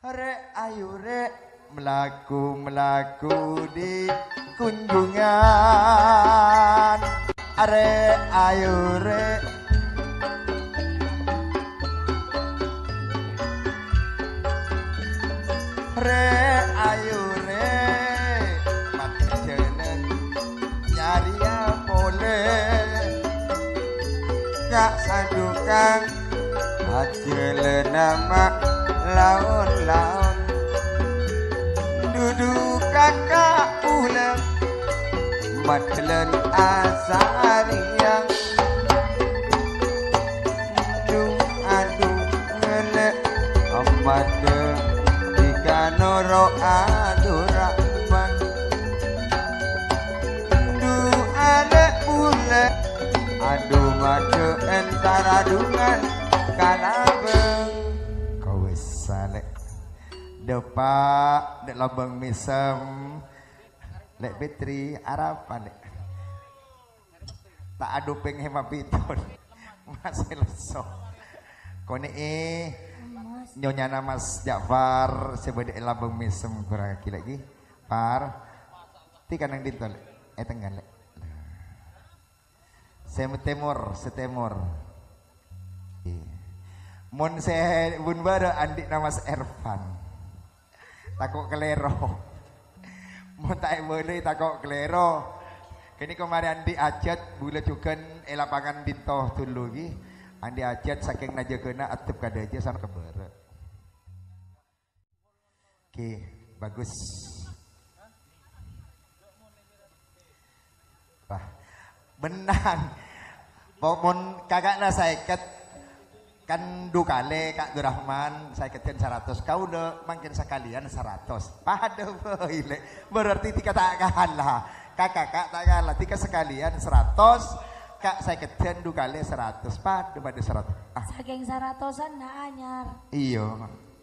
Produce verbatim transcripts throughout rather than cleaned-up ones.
Rè', ayo, Rè', malaku-malaku di kunjungan. Rè', ayo, Rè'. Rè', ayo, Rè', pajhâlân nyarèya polè. Ka' sadhukang ajhâlâna ma' laon-laon. Dudu ka' kaulâ majhâlân asarèya. Adu, adu, ngelek, amadâ, dika noro' adu rahmat. Adu, alek, bulek, adu, madâ, entara dungan, kalabâng. Kowes, Lè'. Dâpa', dâ' lambâng mèsem. Lè' Fitri, arapa, Lè'? Ta' adhupèng hèma piton. Masè lesso. Konè'è nyonyana Mas Ja'far sè bâdâ è lambâng mèsem korang ghi' lagi. Par. Ti kanang dinto, Lè'? È tengnga, Lè'. Sè tèmor, sè tèmor. Iyâ. Mon sè bun bârâ' andi'na Mas Ervan. Tako' kalèro. Mon ta' èbâlâi tako' kalèro. Ghânèka marè andi' hajat, bulâ jhughân è lapangan dinto dulu ghi. Andi' hajat sakèng najâgâna addhep ka dâjâ san ka bârâ'. Oke, bagus. Wah, mennang. Po-, mon kaka'na saèket, kan du kalè, Ka' Durrahman, saèket jân saratos. Kaulâ mangkèn sakalèyan saratos. Padâ bhâi, Lè'. Berarti dhika ta' kala. Ka-, kakak ta' kala. Dhika sakalèyan saratos, Ka' saèket jân du kalè saratos. Padâ, padâ saratos. Ah. Sakèng saratosan na anyar. Iyâ.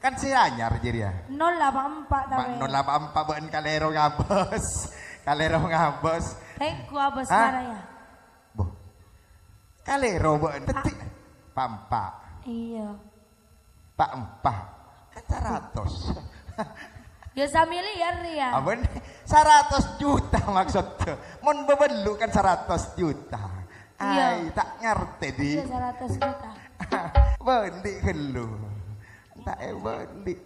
Kan sè anyar jârèya. Nol apa empat Ma' tapi. Nol apa empat bâ'en kalèro ngabâs. Kalèro ngabâs. Tengku abâs Hah? Maraya. Boh. Kalèro bâ'en. Teti. Pa empat. Iyâ. Pa empat. Kan saratos. Ya samiliar ya. Apa ni? Saratos juta maksudnya. Mon bâbâllu' kan saratos juta. Iyâ. Ai, ta' ngartè, Di. Iyâ, saratos juta. Bândi' ghâllu. Ta' èbândi'.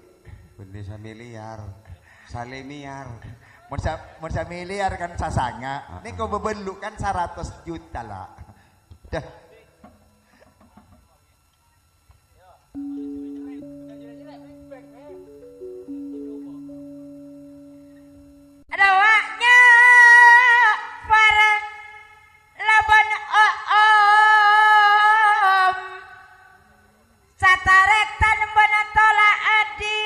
Bândi' samiliar. Salimiar. Mon sa-, mon samiliar kan sasanga'. Ah, Nèko ah. Bâbâllu' kan saratos juta la. Dah. Rowa nyapa' labân oom. Satarètan bân tola' adi,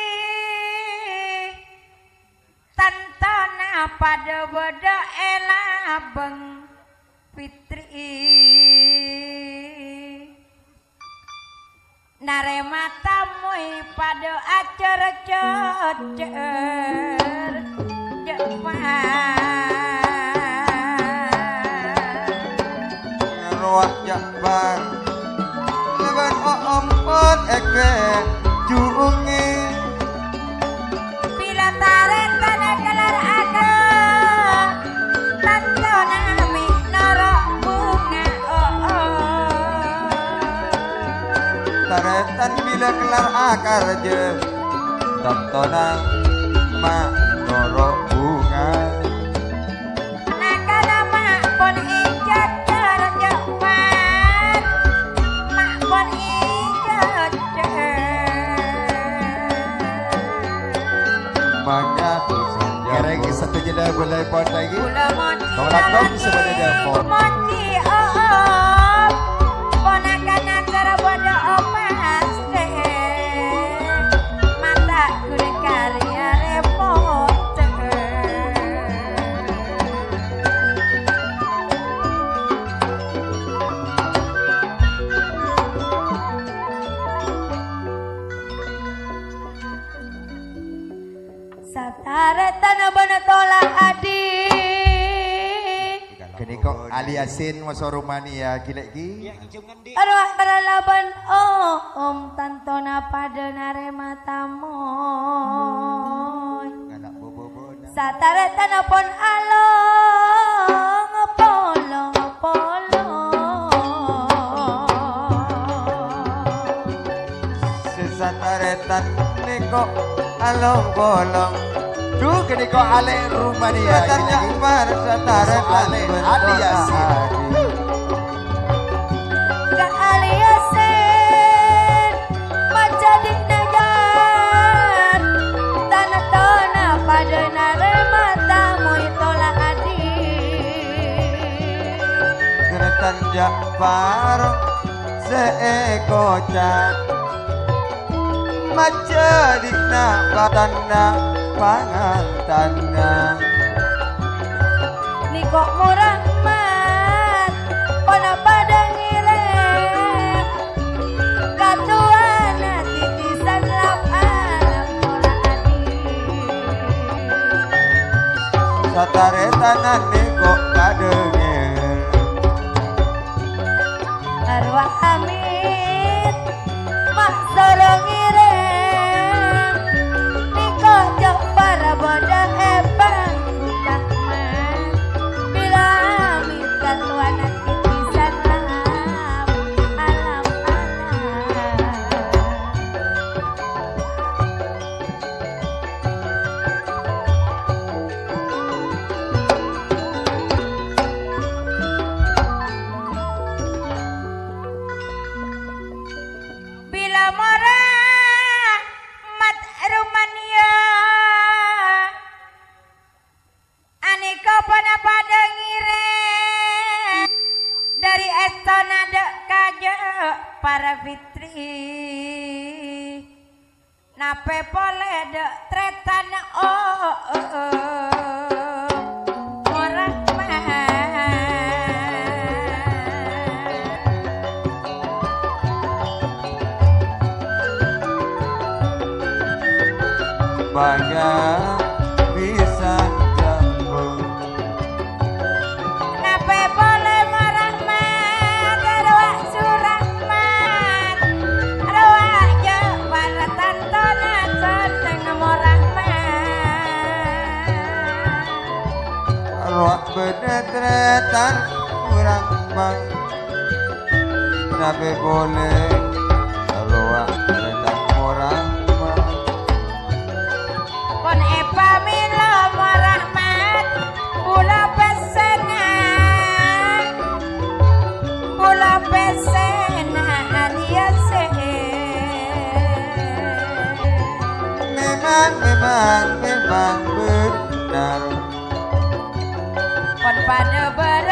tantona padâ bâdâ è labâng Fitri. Narèma tamoy padâ acar-cocor. Ja'far. Rowa Ja'far. Lèbât oom pon èkè ju'ungi. Bilâ tarètan èkellar akar, tantona mè' noro' bhunga, oh, oh. Tarètan bilâ kellar akar, jâ, tantona ma' noro' bhunga. Nakala ma' pon èjhâjhâr Ja'far, ma' pon èjhâjhâr. Mangga bisa Ngèrèng jambul. Sadhâjâna bulâ pon lagi. Kula monji Kawalakom sabâdâ dâpon. Monji, oh, oh. Ponakan acara bâdâ opas. Mata guna karya repot. Satarètan bân tola' adi. Ghân Nèko Ali Yasin, moso Rumania, ghi' lè', ghi'. Arwah paralabân om tantona padâ narèma tamoy. Ngala' bobo-bobona. Satarètanna pon along polong-polong. Sè satarètan nèko along-polong. Dhu, ghânèka alè' Rumania. Satar Ja'far, satarètan alè' Ali Yasin. Ka Ali Yasin, majâdina jân, tantona padâ narèma tamoy tola adi. Satar Ja'far sè èkoca'. Majâdina batanna pangantanna. Nèko morahmat, pona padâ ngèrèng. Katowana titisan lap-alap mola adi. Satarètanna nèko padâ ngèrèng. Arwah amit, ma' soro ngèrèng. Nèko jhâ' para bâdâ è panggung rahmat. Bilâ amit katowana titisan lap-alap. Bilâ mora mat Rumania, anèka pona padâ ngèrèng. Dâri èstona dâ' kajâ' para fitri. Napè polè dâ' trètanna, oh, oh, oh, orèng ma-, bângga bhisan jhâmbhung. Napè polè morahmat, rowa surahmat, rowa jhâ' para tantona sonneng morahmat. Rowa bâdâ trètan morahmat. Napè polè rowa trètan morahmat. Pon èpamèlo morahmat, bulâ pèssèna, bulâ pèssèna Ali Yasin. Memang, memang, memang benar. Pon padâ ber-